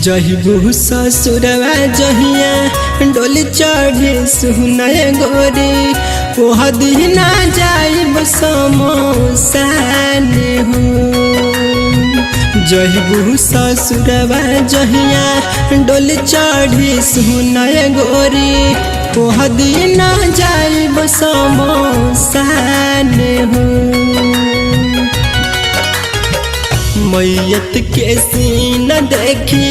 जहिबू ससुरवा जहिया डोली चढ़े सुनय गोरी, ओह दिना जाइब समोसान हो। जहिबू ससुरवा जहिया डोली चढ़े सुनय गोरी, ओह दिना जाइब समोसान हो। मैयत के सीन देखी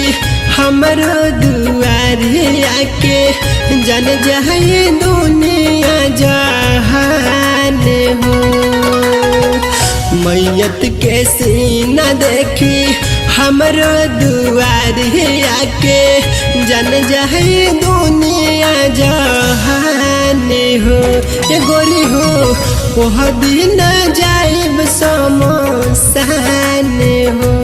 हमरो दुआरे आके, जन जाए दुनिया जहान हो। मैयत के सीन देखी हमरो दुआरे आके, जन जाए दुनिया जहान हो। ए गोरी हो ओह दिन जाइब समोसान हो।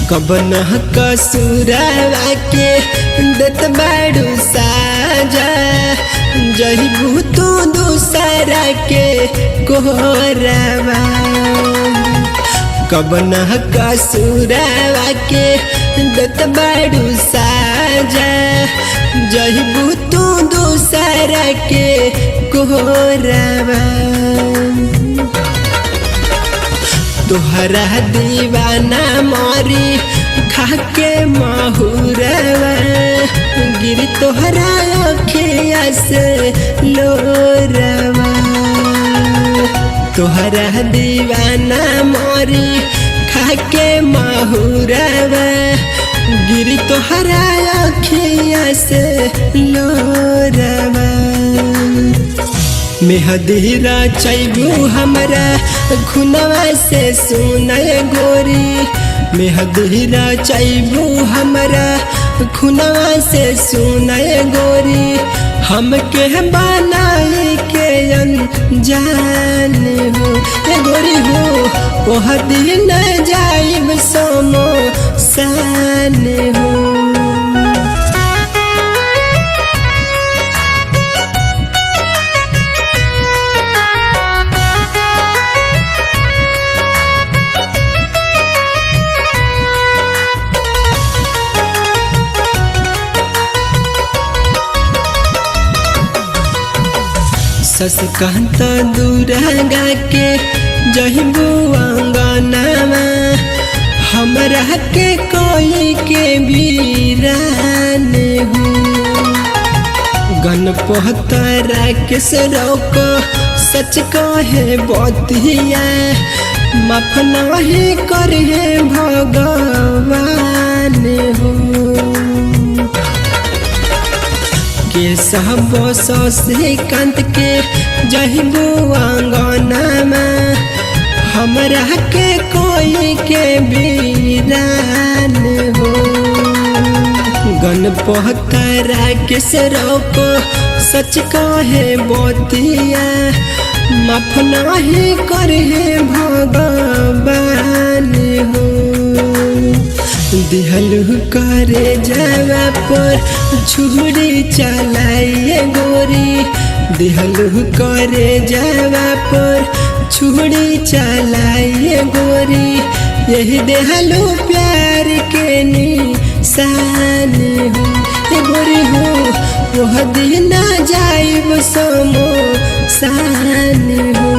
कबन कसुरवा के दत बाड़ू साजा, जहिबू तू दूसरा के कोहरवा। कबन कसुरवा के दत बाड़ू साजा, जहिबू तू दूसरा के कोहरवा। तोहरा दीवाना मारी खाके माहुरवा, गिर तोहरा अखिया से लोरवा। तोहरा दीवाना मारी खाके माहुरवा, गिर तोहरा अखिया से लोरवा। मेहदीरा चैबू हमरा खुनवा से सुनय गोरी, मेहदीरा चैबू हमरा खुनवा से सुनय गोरी। हमके बनाए के अनजान हो, ए गोरी हो ओह दिन जाइब समोसान हो। शशिकांत दुर्गा के जहिबू अंगनावा, हमरा के कोई के वीरान हो। गणपत राकेश रोक सच कहे बतिया, माफ नहीं करे भगवान हो। के सब शशिकांत के जहिबू अंगनामा, हमरा के कोई के वीरान हो। गणपत राकेश रोक सच कहे बतिया, माफ नहीं करे भगवान हो। दिहलू करे जावा पर छुरी चलाइए गोरी, दिहलू करे जावा पर छुरी चलाइए गोरी। यही देहलू प्यार के निशान हो, ए गोरी हो वह दिन जाइब समोसान हो।